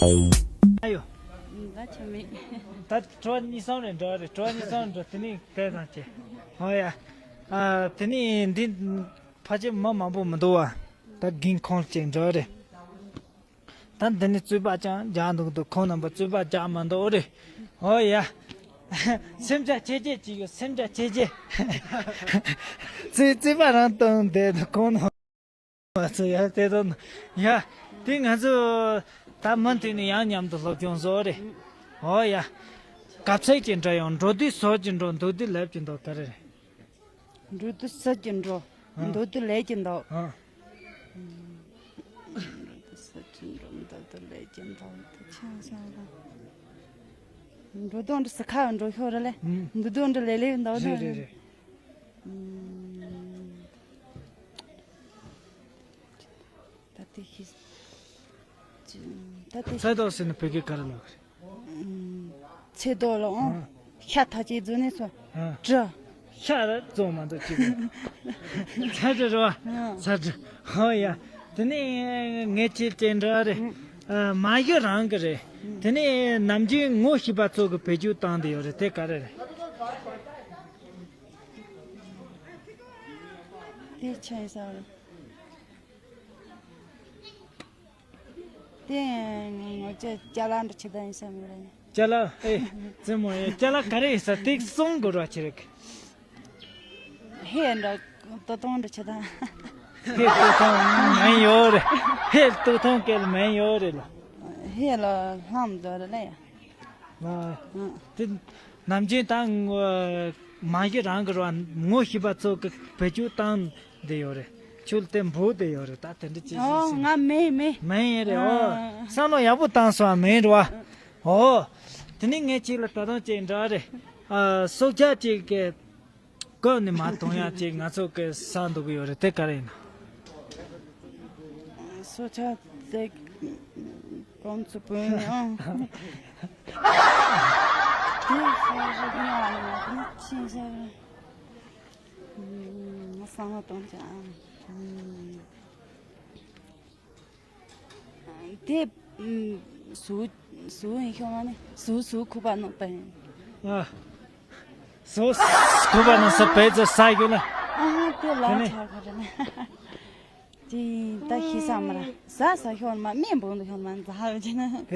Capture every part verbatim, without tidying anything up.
ཨ་ཡོ། ད་ཆ་མེད། ད་དྲི་བ་གཉིས་གསུམ་རེ་འདྲ་རེད། དྲི་བ་གཉིས་གསུམ་འདྲ། དེ་ནས་སྐད་བཏང་བྱས། ཨོ་ཡ། ཨ། དེ་ནས་འདི་ཕལ་ཆེར་མི་མང་པོ་མི་འདུག་བ། ད་རྒན་ཁོང་ཅིག་འདྲ་རེད། ད་འདི་ནས་རྩོད་པ་ཅང་རྒྱག་འདུག་འདུག་ཁོང་རྣམ་པ་རྩོད་པ་རྒྱག་མ་འདུག་རེད། ཨོ་ཡ། སེམས་ཅན་ཆེ་ཆེ་ཅིག་ཡོད། སེམས་ཅན་ཆེ་ཆེ། རྩོད་རྩོད་པ་རང་གཏོང་བསྡད་འདུག་ཁོང་རྣམ་པ་ཚོ། ཡ་དེ་དང་ཡ། དེ་ང་ཚོ་ད་མུ་མཐུད་ནས་ཡང་མཉམ་དུ་སློབ་སྦྱོང་བཟོ་རེད། ཨོ་ཡ། གབ་ཚིག་ཅིག་འདྲ་ཡང་། འགྲོ་དུས་ཟོལ་གྱིས་འགྲོ། འདུག་དུས་ལེབ་ཀྱིས་འདུག་ག་རེ་རེད། འགྲོ་དུས་ཟོལ་གྱིས་འགྲོ། ཨ། འདུག་དུས་ལེབ་ཀྱིས་འདུག་ཨ། འགྲོ་དུས་ཟོལ་གྱིས་འགྲོ། འདུག་དུས་ལེབ་ཀྱིས་འདུག་དེ་ཆ་ས་ར། འགྲོ་དུས་འགྲོ། ཟོལ་ཁ་འགྲོ་ཤོར་ར་ལེ། ཨ། འདུག་དུས་འགྲོ། ལེབ་ལེབ་འདུག་རེད་རེད་རེད། ཨ། ད་དེ་ཤི། ད་དེ་ཤི། ཚེ་ཏོག་ཟེར་ན་བོད་སྐད་ག་རེ་ལབ་རེད། ཚེ་ཏོག་ལ་ཨང་། ཨ། ཤ་ཐག་ཆད་རྫུ་ནས་སོ། ཨ། དྲི། ཤ་ར་རྫོགས་མ་འདུག་ཅིག་ཚ་དྲི་རེད་བ། ཨ། ཚ་དྲི། ཧོ་ཡ། དེ་ནས་ངས་ཅིག་དྲན་འདྲ་རེད། ཨ། མ་གཞི་རང་གི་རེད། དེ་ནས་ནམ་རྒྱུན་ངོ་ཤེས་པ་ཚོ་གི་བེད་སྤྱོད་བཏང་བསྡད་ཡོད་རེད། དེ་ག་རེ་རེད། དེ་ཆ་ཡི་ས་རེད། དེ་ང་ཅག་ཅ་ལག་འདྲ་ཆེ་ད་ཡིན་ས་མི་རེད། ཅ་ལག་ཨེ། རྩེད་མོ་ཡ། ཅ་ལག་ག་རེ་ཡིན་ས་དེ་གསུང་དགོས་ར་ཆེ་རེད། ཧེ་འདྲ་སྟོད་ཐུང་འདྲ་ཆེ་ད། ཧེ་སྟོད་ཐུང་མིན་ཡོད་རེད། ཧེ་སྟོད་ཐུང་སྐད་མིན་ཡོད་རེད་ལ། ཧེ་ལ་ལྷམ་འདྲ་རེད་ལ་ཡ། ལ། ཨ། དེ་ནམ་རྒྱུན་ད་ངོ་མ་གཞི་རང་གི་ར་ངོ་ཤེས་པ་ཚོ་གི་བེད་སྤྱོད་བཏང་། དེ་ཡོད་རེད། ཁྱོད་དེ་འབོད་དེ་ཡོད་རེད། ད་དེ་འདྲ་ཅིག་ཨོ། ང་མེད་མེད། མེད་ཡིན་རེད། ཨོ། ཨ། བསམ་བློ་ཡག་པོ་བཏང་སོང་། ཨ། མེད་རེད་བ། ཨོ། དེ་ནས་ངས་ཅིག་ལ་ད་དུང་ཅིག་འདྲ་རེད། ཨ། སྲོག་ཆགས་ཅིག་གི་བཀོལ་ནས་མར་འཐུང་ཡག་ཅིག་ང་ཚོ་གི་ཟ་འདུག་གི་ཡོད་རེད། དེ་ག་རེ་ཡིན་ན། སྲོག་ཆགས་དེ་གོམས་སུ་བུད་ནས་ཨང་། དེ་ས་རུབ་ཉོ་བ་ནི་ཕྱིན་ས་རུ། ང་བསམ་བློ་གཏོང་བྱ། དེ། ཟུག་ཟུག་ཡིན་ཤོག་མ་ནི་ཟུག་ཟུག་ཁུ་པ་ནང་པ་ཡིན། ཨ། ཟུག་ཁུ་པ་ནང་ས་བེ་ཙེ་ས་ཡོད་ན། ཨ་ཧ། དེ་ལ་དེ་ནི་ཆགས་པ་རེད་ན། དེ་ད་ཤི་ས་མ་ར། ཟ་ཟ་ཤོག་མ། མེ་འབོག་འདུག་ཤོག་མ། ཟ་ཧ་ཡོད་ཅེ་ན། ཧེ།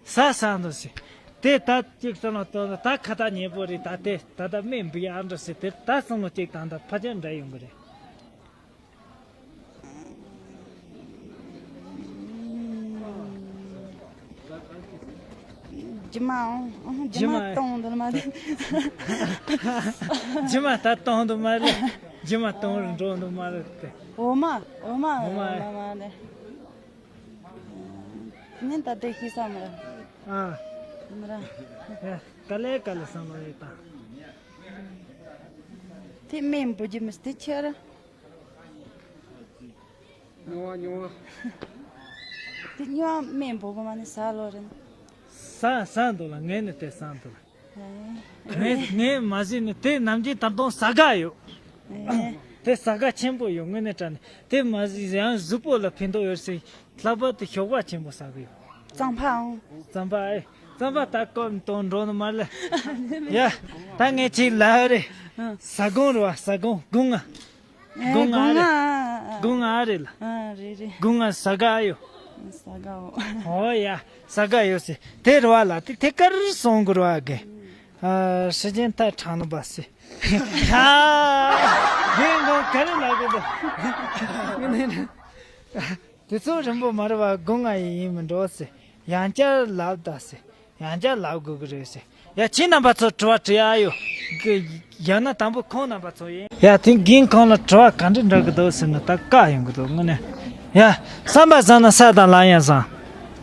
ཟ་ཟ་འདུག་ཟེར། དེ་ད་ཅིག་ས་ལ་ཏོ་ད་ཁ་ད་ཉེ་པོ་རེད། ད་དེ་ད་ད་མེ་འབུ་ཡ་འདྲ་ཟེར། དེ་ད་སང་ལོ་ཅིག་དང་ད་ཕ་ཅན་འདྲ་ཡོང་གི་རེད། རྒྱུ་མ་འོང་། རྒྱུ་མ་གཏོང་འདུག་མ་རེད། རྒྱུ་མ་ད་གཏོང་འདུག་མ་རེད། རྒྱུ་མ་གཏོང་རུ་འགྲོ་འདུག་མ་རེད་དེ། འོ་མ། འོ་མ། འོ་མ། འོ་མ་མ་རེད། ངས་ད་དེ་ཤི་ས་མ་རེད། ཨ། མ་རེད། ཡ། ག་ལེ་ག་ལེ་བསམ་བློ་ཡོད་ད། དེ་སྨན་འབུ་རྒྱུ་མི་དེ་ཁྱེར། རྙིང་བ་རྙིང་བ། དེ་རྙིང་བ་སྨན་འབུ་གོ་མ་ནི་ཟ་ལོ་རེད། ཟ་ཟ་འདུག་ལ། ངས་ནི་དེ་ཟ་འདུག་ལ། ངས་ངས་མ་ཟིན་ནི་དེ་ནམ་རྒྱུན་ད་དུང་ཟ་ག་ཡོད། དེ་ཟ་ག་ཆེན་པོ་ཡོད། དངོས་གནས་དྲང་གནས་དེ་མ་ཟིན་ཡང་གཟུགས་པོ་ལ་ཕན་ཐོགས་ཡོད་ཟེར། ལྷག་པར་དུ་ཞོགས་པ་ཆེན་པོ་ཟ་གི་ཡོད། རྩམ་པ་ཨང་། རྩམ་པ་ཨེ། རྩམ་པ་ད་ཀོ་དང་འགྲོ་ནི་མ་ལེ། ཡ། ད་ངས་ཅིག་ལབ་རེད། ཨ། ཟ་སྒོང་རེད་བ། ཟ་སྒོང་། སྒོང་ང་། ཨེ། སྒོང་ང་རེད། སྒོང་ང་། སྒོང་ང་རེད་ལ། ཨ། རེད་རེད། སྒོང་ང་ཟ་ག་ཡོད། ཟ་ག་འོ། ཨོ་ཡ། ཟ་ག་ཡོད་ཟེར། དེ་རེད་བ་ལ། དེ་དེ་གར་སོང་གི་རེད་བ་གི། ཨ། ཧྲི་ཅན་ཐ་ཁྲང་ནི་པ་སི། ཧ། དེ་འགོ་ག་རེ་ལབ་གི་འདུག་དེ་ཚོ་རིང་པོ་མ་རེད་བ། སྒོང་ང་ཡི་ཡིན་མི་འགྲོ་ཟེར། ཡང་བསྐྱར་ལབ་ད་ཟེར། ཡང་བསྐྱར་ལབ་དགོས་ཀྱི་རེད་ཟེར། ཡ། ཁྱེད་རྣམ་པ་ཚོ་དྲི་བ་དྲི་ཡ་ཡོད་གི། ཡང་ན་དང་པོ་ཁོང་རྣམ་པ་ཚོ་ཡིན། ཡ། དེ་རྒན་ཁོང་ལ་དྲི་བ་ག་འདྲ་འདྲ་གི་འདུག་ཟེར་ན་ད་བཀག་ཡོང་གི་འདུག་དངོས་གནས། ཡ། བསམ་པ་བཟང་ན་ས་དང་ལམ་ཡང་བཟང་།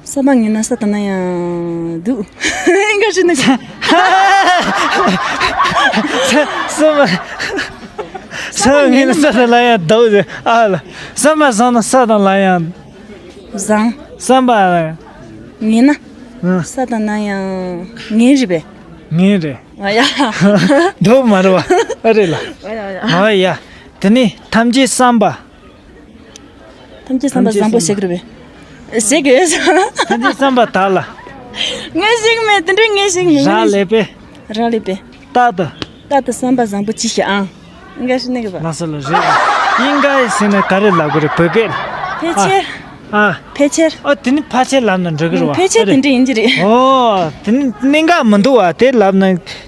བསམ་པ་ངན་ན་ས་དང་ལམ་ཡང་སྡུག་ཨེ། འགའ་ཞིག་ནི། བསམ་པ། བསམ་པ་ངན་ན་ས་དང་ལམ་ཡང་སྡུག་ཟེར། ཨ་ལ། བསམ་པ་བཟང་ན་ས་དང་ལམ་ཡང་། བཟང་། བསམ་པ། ངན་ན། ཨ། ས་དང་ལམ་ཡང་ངན་རེད་པས། ངན་རེད། ཨ་ཡ། འདུག་མ་རེད་བ། ཨ་རེད་ལ། ཨ་ཡ་ཡ། ཨ་ཡ། དེ་ནས་ཐམས་ཅད་བསམ་པ། ཐམས་ཅད་བསམ་པ་བཟང་པོ་ཞིག་རེད་པས། ཞིག་གི། ཁ་ཅིག་བསམ་པ་དག་ལ། ངས་ཤེས་མེད། དེ་འདྲ་ངས་ཤེས་མེད། རག་ལས་པས། རག་ལས་པས། རྟག་ཏུ། རྟག་ཏུ་བསམ་པ་བཟང་པོ་ཅི་ཞིག་ཨང་། ངས་ཤེས་ནི་གི་པ། ལགས་སོ་ལགས་རེད། ཨིན་ག་ཡི་ཟེར་ན་ག་རེ་ལབ་གི་རེད་བོད་སྐད། ཕལ་ཆེར། ཨ། ཕལ་ཆེར། ཨ་དེ་ནི་ཕལ་ཆེར་ལབ་ན་འགྲིག་གི་རེད་བ། ཕལ་ཆེར་དེ་འདྲ་ཡིན་གྱི་རེད། ཨོ། དེ་ནི་གནད་འགག་མི་འདུག་བ། དེ་ལབ་ན་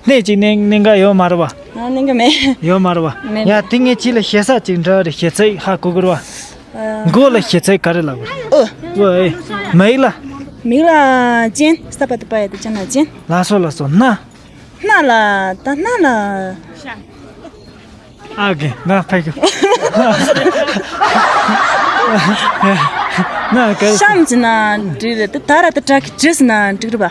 གནད་ཅིག་གནད་གནད་འགག་ཡོད་མ་རེད་བ། ཨ་གནད་འགག་མེད། ཡོད་མ་རེད་བ། མེད། ཡ་དེ་ངས་ཁྱེད་ལ་ཞེ་ས་ཅིག་འདྲི་བ་རེད། ཞེ་ཚིག་ཧ་གོ་གི་རེད་བ། ཨ། མགོ་ལ་ཞེ་ཚིག་ག་རེ་ལབ་གི་རེད། ཨོ། ཨོ་ཨེ། མིག་ལ། མིག་ལ་སྤྱན། ས་པ་བཏགས་པ་ཡ་བཏགས་སྤྱ་ན་སྤྱན། ལགས་སོ་ལགས་སོ། སྣ། སྣ་ལ་ད་སྣ་ལ། ཨ་གི་ང་ཕ་གི། ན་ག་ཤམ་ཟེར་ན་འགྲིག་རེད། ད་ད་ར་ད་དྲ་གི་དྲི་ཟེར་ན་འགྲིག་རེད་པ།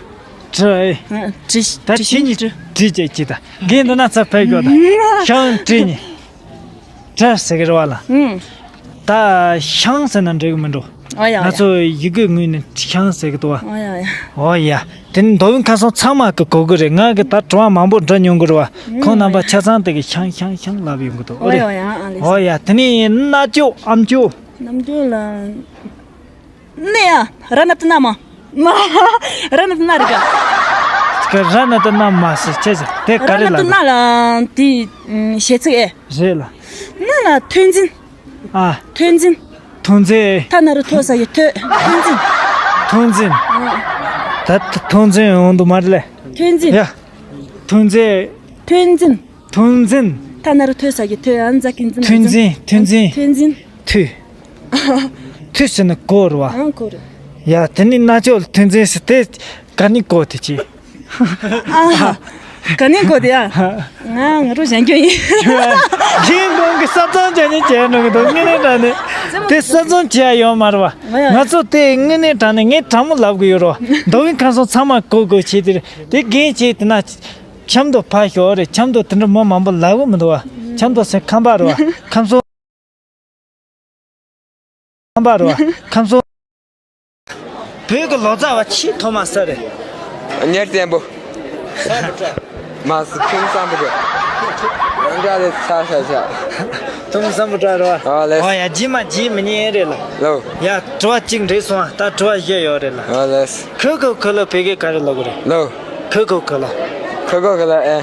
དྲི་ཨེ། ཨ་དྲི་ད་དྲི་ཆི་ཉི་དྲི། དྲི་ཅེས་ཅི་ད་གིན་འདི་ན་ཚ་ཕ་གི་ད་ཤང་དྲི་ཉི་དྲི་ཟེར་གི་རེད་བ་ལ། ཨུམ། ད་ཤང་ཟེར་ན་འགྲིག་གི་མི་འགྲོ། ཨོ་ཡ་ང་ཚོ་ཡི་གེ་ངོས་ནས་ཤང་ཟེར་གི་འདུག་བ། ཨོ་ཡ་ཡ། ཨོ་ཡ། དེ་ནི་མདོ་དབུས་ཁམས་གསུམ་ཚང་མ་གི་གོ་གི་རེད། ང་གི་ད་དྲི་བ་མང་པོ་འདྲི་མྱོང་གི་རེད་བ། ཁོང་རྣམ་པ་ཆ་ཚང་དེ་གི་ཤང་ཤང་ཤང་ལབ་ཡོང་གི་འདུག་ཨོ་རེད། ཨོ་ཡ་ཡ་ཨ་ལེ། ཨོ་ཡ། དེ་ནི་རྣ་ཅོ་ཨམ་ཅོ། རྣམ་ཅོ་ལ། ནི་ཡ། ར་ན་བཏགས་རྣ་མ། མ། ར་ན་བཏགས་རྣ་རེད་ག་ག་ར་ན་བཏགས་རྣ་མ་ཟེར་ཆེ་ཟེར་དེ་ག་ར་རེད་ན་ལབ་བཏགས་རྣ་ལ་དེ་ཞེ་ཚིག་ཨེ། རེད་ལ། ན་ལ་ཐོས་འཛིན། ཨ། ཐོས་འཛིན། ཐོས་འཛིན། ཐ་ན་རོ་ཐོ་ས་ཡི་ཐོས། ཐོས་འཛིན། ཐོས་འཛིན། ཨ། ད་ཐོས་འཛིན་ཡོང་དུ་མ་རེད་ལེ། ཐོས་འཛིན། ཡ། ཐོས་འཛིན། ཐོས་འཛིན། ཐོས་འཛིན། ཐ་ན་རོ་ཐོ་ས་ཡི་ཐོས། ཨ་ཛ་ཀི་འཛིན། ཐོས་འཛིན། ཐོས་འཛིན། ཐོས་འཛིན། ཐོས། ཐོས་ཟེར་ན་གོ་རེད་བ། ཨང་གོ་རེད། ཡ་དེ་ནི་རྣ་ཅོག་ལ་ཐོས་འཛིན་ཟེར་དེ་ག་ནི་གོ་དེ་ཅི། ཨ། ག་ནས་གོ་དེ་ཨ། ང་ང་རོ་གཞན་སྐྱོན་ཡིན། རྒན་ཁོང་གི་ས་མཚམས་བྱ་ཉེན་བྱས་འགྲོ་གི་འདུག་དངོས་གནས་དྲང་གནས་དེ་ས་མཚམས་བྱས་ཡོད་མ་རེད་བ། ང་ཡ། ང་ཚོ་དེ་དངོས་གནས་དྲང་གནས་ངས་དྲང་མོ་ལབ་གི་ཡོད་རེད་བ། མདོ་དབུས་ཁམས་གསུམ་ཚང་མ་གོ་དགོས་བྱས་དེ་རེད། དེ་རྒན་བྱས་དེ་ན་ཆབ་མདོ་ཕར་ཞོག་རེད། ཆབ་མདོ་དེ་འདྲ་མི་མང་པོ་ལབ་གི་མི་འདུག་བ། ཆབ་མདོ་ཟེར་ཁམས་པ་རེད་བ། ཁམས་གསུམ། ཁམས་པ་རེད་བ། ཁམས་གསུམ། བོད་ཀྱི་ལོ་ཙཱ་བ་ཆེས་ཐོག་མ་སུ་རེད། གཉེར་བཙན་པོ། མ་སུ་ཐུང་སམ་བུ་རེད། རང་འདྲ་རེད་ཚ་ཤ་ཤ། ཐུང་སམ་བུ་འདྲ་རེད་བ། ཨ་ལེ། ཨོ་ཡ་རྗེས་མ་རྗེས་མི་ཉན་རེད་ལ། ལོ། ཡ་དྲི་བ་གཅིག་འགྲིག་སོང་ཨ། ད་དྲི་བ་བཞི་ཡོད་རེད་ལ། ཨ་ལེ། ཁུ་ཁུ་ཁུ་ལ་བོད་སྐད་ག་རེ་ལབ་གི་རེད། ལོ། ཁུ་ཁུ་ཁུ་ལ། ཁུ་ཁུ་ཁུ་ལ་ཨེ། ཨ།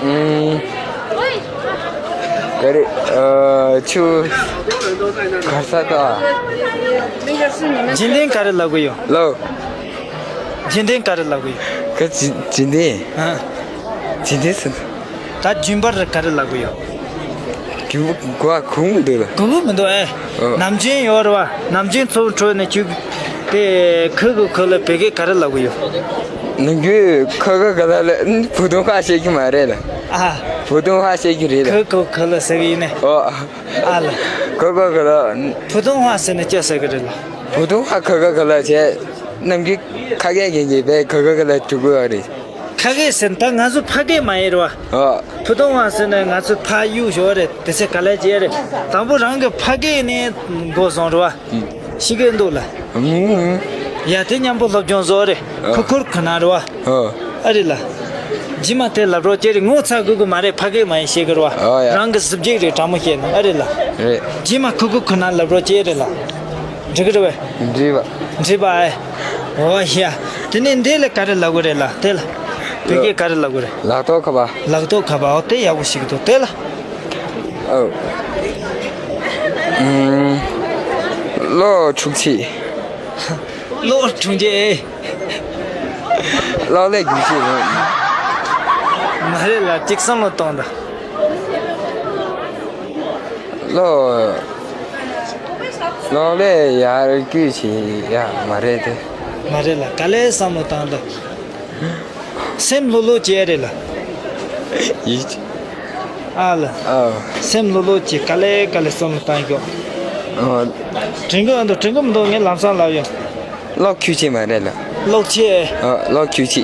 ཨུམ། ག་རེ། ཨ། ཆུ། གར་ས་ཏ། འཇིག་རྟེན་ག་རེ་ལབ་གི་ཡོད། ལོ། འཇིག་རྟེན་ག་རེ་ལབ་གི་ཡོད། ག་འཇིག་འཇིག་རྟེན། ཨ། འཇིག་རྟེན་ཟེར། ད་རྒྱུན་པར་ག་རེ་ལབ་གི་ཡོད། རྒྱུན་པ་གོ་བ་གོ་མི་འདུག་ལ། གོ་གི་མི་འདུག་ཨེ། ཨོ། ནམ་རྒྱུན་ཡོད་རེད་བ། ནམ་རྒྱུན་ཚུར་འཕྲོས་ནས་ཅིག་དེ་ཁུ་ཁུ་ཁུ་ལ་བོད་སྐད་ག་རེ་ལབ་གི་ཡོད། ནམ་རྒྱུན་ཁུ་ཁུ་ཁུ་ལ་ལ་བུ་དུང་ཧ་ཤེས་ཀྱི་མ་རེད་ལ། ཨ། བུ་དུང་ཧ་ཤེས་ཀྱི་རེད་ལ། ཁུ་ཁུ་ཁུ་ལ་ཟེར་གི་ཡིན་ནས། ཨོ། ཨ་ལ། ཁུ་ཁུ་ཁུ་ལ། བུ་དུང་ཧ་ཟེར་ནས་ཅི་ཟེར་གི་རེད་ལ། བུ་དུང་ཧ་ཁུ་ཁུ་ཁུ་ལ་བྱས། ནམ་རྒྱུན་ཁ་སྐད་གི་ཉེས་པའི་ཁུ་ཁུ་ཁུ་ལ་གྲུ་གུ་ཨ་རེད། ཁ་སྐད་ཟེར་ན་ད་ང་ཚོ་ཕ་སྐད་མ་ཡིན་རེད་བ། ཨ། བུ་དུང་ཧ་ཟེར་ན་ང་ཚོ་ཕ་ཡུལ་ཞོར་རེད། དེ་ཚེ་ག་ལེ་ཅེ་རེད། དང་པོ་རང་གི་ཕ་སྐད་ནས་འགོ་བཟུང་རེད་བ། ཨུ། ཤེས་ཀྱི་འདུག་ལ། ཨུ། ཡ་དེ་མཉམ་པོ་སློབ་སྦྱོང་བཟོ་རེད། ཨ། ཁུ་ཁུར་ཁུ་ན་རེད་བ། ཨ། ཨ་རེད་ལ། རྗེས་མ་དེ་ལབ་རོགས་ཅེ་རེད། ངོ་ཚ་དགོས་གི་མ་རེད། ཕ་སྐད་མ་ཡིན་ཤེས་གི་རེད་བ། ཨ་ཡ། རང་གི་གཟི་བརྗིད་རེད། དྲང་མོ་བཤད་ན་ཨ་རེད་ལ། རེད། རྗེས་མ་ཁུ་ཁུ་ཁུ་ན་ལབ་རོགས་ཅེ་རེད་ལ། འགྲིག་གི་རེད་བས། འགྲིག་པ། འགྲིག་པ་ཨེ། ཨོ་ཡ། དེ་ནས་འདི་ལ་ག་རེ་ལབ་གི་རེད་ལ། དེ་ལ། བོད་སྐད་ག་རེ་ལབ་གི་རེད། ལག་ཐོག་ཁ་པར། ལག་ཐོག་ཁ་པར། ཨོ་དེ་ཡག་པོ་ཞིག་འདུག་དེ་ལ། ཨོ། ཨུམ། གློག་འཁྱུག་ཆེ། གློག་འཁྱུག་ཆེ་ཨེ། གློག་ཀླད་འཁྱུག་ཆེ་རེད། མ་རེད་ལ་གཅིག་བསམ་བློ་གཏོང་དང་། གློག་གློག་ཀླད་ཡར་རྒྱུག་བྱེད་ཡ་མ་རེད་དེ། མ་རེད་ལ་ག་ལེར་བསམ་བློ་བཏང་དང་། སེམས་ལྷོད་ལྷོད་བྱེད་ཡ་རེད་ལ། ཡིད། ཨ་ལ། ཨ། སེམས་ལྷོད་ལྷོད་བྱེད། ག་ལེར་ག་ལེར་བསམ་བློ་བཏང་ཤོག་ཨ། དྲན་གི་མི་འདུག་དྲན་གི་མི་འདུག་ངས་ལམ་སང་ལབ་ཡོང་། གློག་འཁྱུག་ཆེ་མ་རེད་ལ། གློག་ཆེ། ཨ། གློག་འཁྱུག་ཆེ།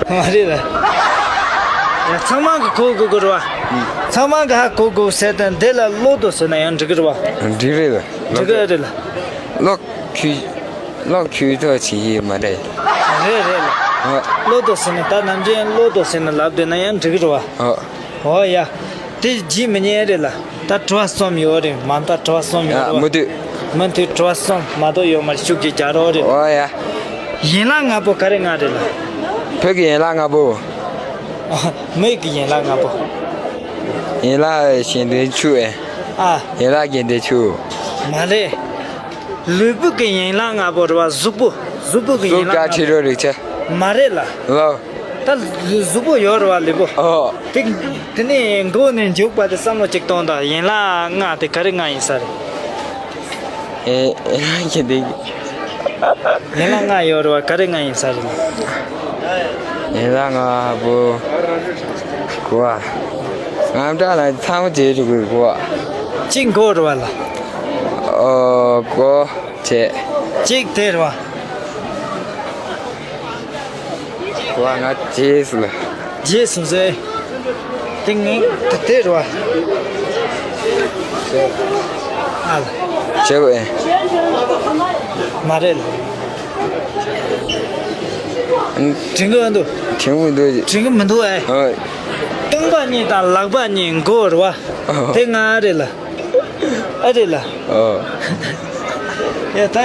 མ་རེད་ལ། ཡ་ཚང་མ་གི་གོ་དགོས་ཀྱི་རེད་བ། ཨུ། ཚང་མ་གི་ཧ་གོ་དགོས་ཟེར་ཏེ་འདི་ལ་བློ་དོ་ཟེར་ན་ཡང་འགྲིག་གི་རེད་བ། འགྲིག་རེད་ལ། འགྲིག་གི་རེད་ལ། གློག་འཁྱུག་གློག་འཁྱུག་ཐོག་ཆེ་ཡི་མ་རེད། རེད་རེད་ལ། ཨ། བློ་དོ་ཟེར་ན་ད་ནམ་རྒྱུན་བློ་དོ་ཟེར་ན་ལབ་བསྡད་ན་ཡང་འགྲིག་གི་རེད་བ། ཨ། ཨོ་ཡ། དེ་བརྗེད་མི་ཉན་རེད་ལ། ད་དྲི་བ་གསུམ་ཡོད་རེད། མ་མཐའ་དྲི་བ་གསུམ་ཡོད་ཡ་རེད་བ། མུ་མཐུད། མུ་མཐུད་དྲི་བ་གསུམ་མ་གཏོགས་ཡོད་མ་རེད། ཤུགས་ཀྱིས་རྒྱག་རོགས་རེད། ཨོ་ཡ། ཡན་ལག་ལྔ་པོ་ག་རེ་ལྔ་རེད་ལ། བོད་ཀྱི་ཡན་ལག་ལྔ་པོ། མི་ཡི་ཡན་ལག་ལྔ་པོ། ཡན་ལག་གཞན་དོན་བཅུ་ཨེ། ཨ། ཡན་ལག་གཞན་དོན་བཅུ། མ་རེད། ལུས་པོ་གི་ཡན་ལག་ལྔ་པོ་རེད་བ། གཟུགས་པོ། གཟུགས་པོ་གི་ཡན་ལག་ལྔ་པོ། གཟུགས་སྒྲ་དྲི་རོ་རེག་བྱ། མ་རེད་ལ། ལོ། ད་གཟུགས་པོ་ཡོད་རེད་བ། ལུས་པོ། ཨོ། དེ་དེ་ནས་མགོ་ནས་མཇུག་བར་དུ་བསམ་བློ་གཅིག་གཏོང་དང་། ཡན་ལག་ལྔ་དེ་ག་རེ་ལྔ་ཡིན་ས་རེད། ཨེ། ཡན་ལག་གི་འདི། ཡན་ལག་ལྔ་ཡོད་རེད་བ། ག་རེ་ལྔ་ཡིན་ས་རེད། ཡན་ལག་ལྔ་པོ། གོ་བ། ངམ་དྲག་ལ་ཚང་མ་བྱེད་ཐུབ་དགོས་གོ་བ། གཅིག་མགོ་རེད་བ་ལ། ཨོ། གོ་བྱེད། གཅིག་དེ་རེད་བ། བ་ང་རྗེས་སུ་ལ། རྗེས་སུ་ཟེར། དེ་ངས་དེ་དེ་རེད་བ། ཨ་ལ། བྱེད་པ་ཨེ། མ་རེད་ལ། དྲན་གི་མི་འདུག་དྲན་གི་མི་འདུག་དྲན་གི་མི་འདུག་ཨེ། ཨོ། རྐང་པ་གཉིས་དང་ལག་པ་གཉིས་མགོ་རེད་བ། ཨོ། དེ་ལྔ་རེད་ལ། ཨ་རེད་ལ། ཨོ། ཡ་ད་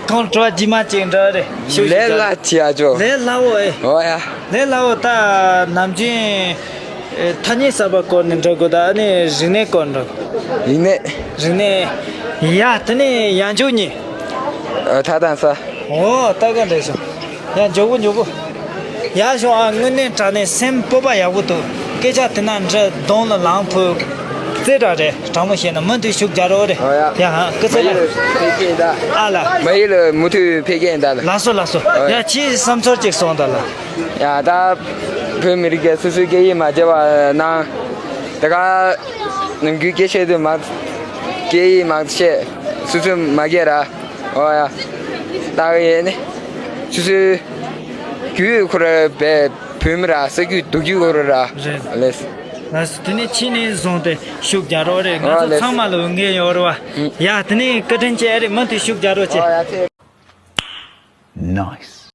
ཁོང་དྲི་བ་རྗེས་མ་ཅིག་འདྲ་རེད། ཤུགས་ལས་ཤུགས་སླ་བྱེད་ཨ་ཅོ། ལས་སླ་བོ་ཨེ། ཨོ་ཡ། ལས་སླ་བོ་ད་ནམ་རྒྱུན་ཨེ་ཐ་སྙད་གསར་པ་སྐོར་ནས་འགྲོ་དགོས། ད་ཨ་ནི་རིག་གནས་སྐོར་འགྲོ། རིག་གནས། རིག་གནས། ཡ་དེ་ནས་ཡང་འཇུག་གཉིས། ཨ་ཐ་དང་ས། ཨོ་ད་ག་འདྲ་བྱུང་། ཡ་མགྱོགས་པོ་མགྱོགས་པོ། ཡ་ཞོ་ཨ། དངོས་གནས་དྲང་གནས་སེམས་སྤོབས་པ་ཡག་པོ་འདུག་སྐད་ཆ་དེ་ན་འདྲ་གདོང་ལ་ལངས་ཕུད། རྩེ་དྲག་རེད། དྲང་མོ་བཤད་ན་མུ་མཐུད་ཤུགས་རྒྱག་རོགས་རེད། ཨོ་ཡ། ཡ་ཧ་སྐུ་ཚེ་མ་ཡི་ལ་ཕེབས་ཀྱིན་གདའ། ཨ་ལ། མ་ཡི་ལ་མུ་མཐུད་ཕེབས་ཀྱིན་གདའ་ལ། ལགས་སོ་ལགས་སོ། ཨོ་ཡ། ཡ་ཁྱིའི་བསམ་ཚོར་ཅིག་གསུངས་དང་ལ། ཡ་ད་བོད་མི་རིགས་ཀྱི་སོ་སོའི་སྐད་ཡིག་མ་བརྗེད་པ་གནང་། ད་ག་ནམ་རྒྱུན་སྐད་ཆ་དུ་མ། སྐད་ཡིག་མ་བཤད། སོ་སོ་མ་སྐད་ར། ཨོ་ཡ། ད་ག་ཡེ་ནི། སོ་སོའི་རྒྱུད་ཁོ་ར་བས་བོད་མི་ར་ས་རྒྱུད་རྡོ་རྒྱུད་ཁོ་ར་ར། རེད། ལེས། ལགས་སོ། དེ་ནས་ཕྱི་ནས་བཟུང་སྟེ་ཤུགས་རྒྱག་རོགས་རེད། ང་ཨོ་ཚོ་ལེས། ཚང་མ་ལ་འོས་འགན་ཡོད་རེད་བ། ཡ་དེ་ནས་བཀའ་དྲིན་ཆེ་རེད། མུ་མཐུད་ཤུགས་རྒྱག་རོགས་བྱེད། ཨོ་ཡ་ཚེ། Nice.